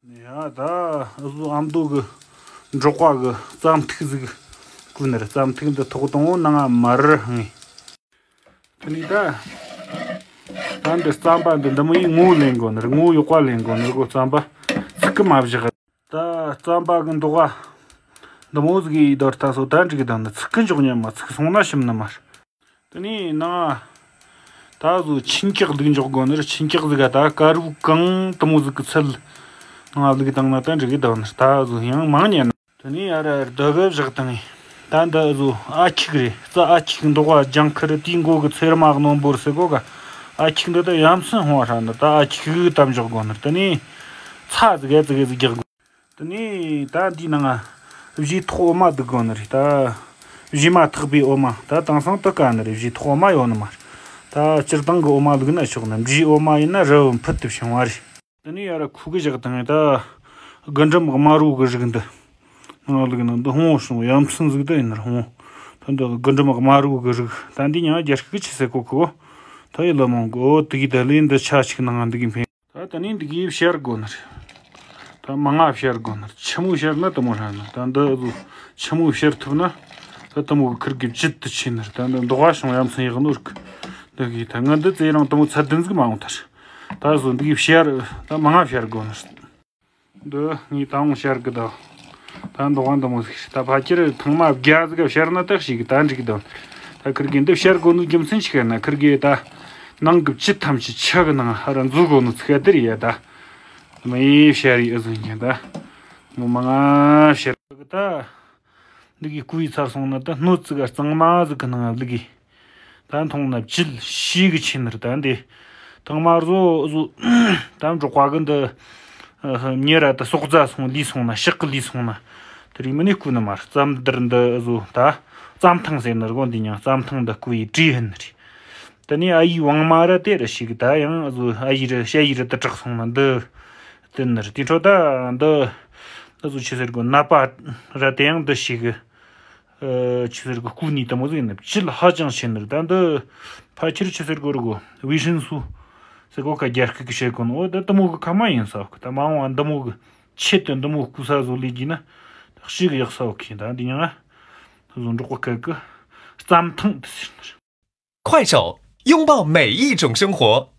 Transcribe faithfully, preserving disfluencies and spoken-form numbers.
ཡ་ད་ཨུ་ཟུ་ཨ་མདོ་གི་འབྲོག་པ་གི་རྩམ་ཐིག་ཟིག་བསྐུས་ནི་རེད། རྩམ་ཐིག་འདི་ཐོག་དང་པོ་ནང་ང་མར་ར་འཕངས། དེ་ནས་ད་ད་འདི་རྩམ་པ་འདི་འདི་མོ་ཡི་ངོ་བོ་ལེན་དགོས་ནི་རེད། ངོ་བོ་ཡག་པ་ལེན་དགོས་ནི་རེད་གོ། རྩམ་པ་ཚིག་གི་མ་བཞག་ད་རྩམ་པ་གི་མདོག་ག་འདི་མོ་ཟིག་ཡིས་ད་ད་སོ་ད་འགྲིག་གི་ད་ནི་ཚིག་གི་འཇོག་ཉན་མ་ཚིག་སོང་ན་ཞིམ་ནི་མ་རེད། དེ་ནས་ནང་ད་ཟོ་ཆིན་ཀག་ལུག་འཇོག་དགོས་ནི་རེད། ཆིན་ཀག་ཟིག་ག་ད་དཀར་བོ་གང་དེ་མོ་ཟིག་གི་ཚད་ནང་ལུག་བཏང་ན་ད་འགྲིག་གི་ད་ནི་ད་ཟོ་ཡང་མང་ཉན་ནི། དེ་ནས་ཡར་རྡོ་གི་བཞག་བཏང་ངས། ད་འདི་ཨུ་ཟུ་ཨ་ཁྱུག་རེད། རྩྭ་ཨ་ཁྱུག་མདོག་ག་ལྗང་ཁུ་རེད། དེའི་མགོ་གི་ཚེར་མ་རྣོན་པོ་རེད་ཟེར་གོ་ག་ཨ་ཁྱུག་འདི་ད་ཡ་མཚན་ཧོང་བ་ཧྲ་ནི་ད་ཨ་ཁྱུག་གི་ད་འཇོག་དགོས་ནི་རེད། དེ་ནས་ཚྭ་ཟིག་ག་ཙི་གེ་ཟིག་རྒྱག་དགོས། དེ་ནས་ད་འདིའི་ནང་ང་བཞིའི་ཐོག་འོ་མ་བླུག་དགོས་ནི་རེད། ད་བཞུས་མ་ཐག་པའི་འོ་མ་ད་དེང་སང་དུ་དཀའ་ནི་རེད། བཞིའི་ཐོག་འོ་མ་ཡོད་ནི་མ་རེད། ད་སྤྱིར་བཏང་གི་འོ་མ་བླུག་ན་ཆོག་ནི། འབྲས་འོ་མ་ཡིན་ན་རི་བོ་ཕུད་དུ་བྱུང་བ་རེད། དེ་ནས་ཡར་ཁུ་གི་བཞག་བཏང་ངས། ད་རྒུན་འབྲུམ་དམར་བོ་གི་རིགས་འདི་ནང་ལུག་ན་འདི་ཧོང་བོ་སོང་། ཡ་མཚན་ཟིག་ད་ཡིན་ནི་རེད་ཧོང་བོ། ད་འདི་རྒུན་འབྲུམ་དམར་བོ་གི་རིགས་ད་འདི་ཉང་རྒྱ་སྐད་ཆི་ཟེར་གོ་གི་བོ། ད་ཡི་ལ་མང་གི་འོ་དེ་གི་ད་ལས་འདི་ཆ་ཆིག་ནང་འདི་གི་འཕེན། ད་དེ་ནས་འདི་གི་བཤར་དགོས་ནི་རེད། ད་མང་ང་བཤར་དགོས་ནི་རེད། ཆི་མོ་བཤར་ན་དེ་མོ་ཧྲ་ནི། ད་འདི་ཆི་མོ་བཤར་ཐུབ་ན་ད་དེ་མོ་གི་ཁུར་གི་བཅུད་དུ་ཆེ་ནི་རེད། ད་འདི་མདོག་བ་བྱུང་ཡ་མཚན་ཡག་ནོ་རིགས་འདི་གི་ད་ང་འདི་ཙེ་རང་དེ་མོ་ཚད་ལྡན་ཟིག་མ་འོང་ཐལ། ད་བཟོ་འདི་གི་བཤར་ད་མང་ང་བཤར་དགོས་ནི་རེད། འདི་ངས་ད་འོང་བཤར་གི་ད། ད་མདོག་བ་འདི་མོ་ཟིག་རེད། ད་ཕལ་ཆེར་ཐེངས་མ་བརྒྱ་ཟིག་ག་བཤར་ན་ད་ཞིག་གི་ད་འགྲིག་གི་ད། ད་ཁུར་གི་འདི་བཤར་དགོས་ནོ་རྒྱུ་མཚན་ཆི་ག་ན་ཁུར་གི་ད་ནང་གི་བཅུད་ཐམས་ཅད་ཆུ་གི་ནང་ཧ་ར་འཛུལ་དགོས་ནོ་ཚིག་ག་དེ་རེད་ཡ། ད་མི་བཤར་ཡི་ཨུ་ཟིན་གྱི་ད་མོ་མང་ང་བཤར་གི་ད། འདི་གི་བསྐུས་ཚར་སོང་ན་ད་སྣོད་ཙི་ག་གཙང་མ་ཟིག་གི་ནང་བླུག་གི། ད་འཐུང་ན་བཅུད་ཞེ་གི་ཆེ་ནི་རེད། ད་འདི་ཐང་མ་བཟོ་བཟོ་ད་འབྲོག་པ་གི་འདི་ཨ་མྱི་ར་ད་ཟོག་རྫ་སོང་ལུས་སོང་ན་ཤག་གི་ལུས་སོང་ན་དེ་རིང་མིན་ནས་བསྐུས་ནི་མ་རེད། རྩམ་དར་འདི་བཟོ་ད་རྩམ་ཐང་ཟེར་ནི་རེད་གོ། འདི་ཉང་རྩམ་ཐང་འདི་བསྐུས་ཡི་བྲིས་ཧན་ནི་རེད། དེ་ནས་ཨ་ཡི་བང་མ་ར་དེ་ར་ཞིག་ད་ཡང་བཟོ་ཨ་ཡི་ར་ཤ་ཡི་ར་ད་དྲག་སོང་ན་འདི་དེ་ནི་རེད། དེ་འཕྲོ་ད་འདི་བཟོ་ཆི་ཟེར་གོ་ནད་པ་ར་དེ་ཡང་འདི་ཞིག་ཨ་ཆི་ཟེར་གི་བསྐུས་ནི་དེ་མོ་ཟིག་ཡིན་ན་བཅུད་ཧ་ཅང་ཆེ་ནི་རེད། ད་འདི་ཕལ་ཆེར་ཆི་ཟེར་གོ་རི་གོ་ཝི་ཤིན་སུ་ཟེར་གོ་ཁ་རྒྱ་སྐད་ཀྱི་བཤད་གོ་ནོ་འོ་ད་དེ་མོ་གི་ཁ་མ་ཡིན་ས་གི། ད་མ་འོངས་པ་འདི་མོ་གི་ཆེད་དུ་འདི་མོ་བསྐུས་ས་བཟོ་ལས་ཀྱི་ན་ད་ཞིག་ཡག་ས་གི། ད་འདི་ཉང་ང་བཟོ་འབྲོག་པ་སྐད་གི་རྩམ་ཐང་དུ་ཟེར་ནི་རེད། 快手，拥抱每一种生活。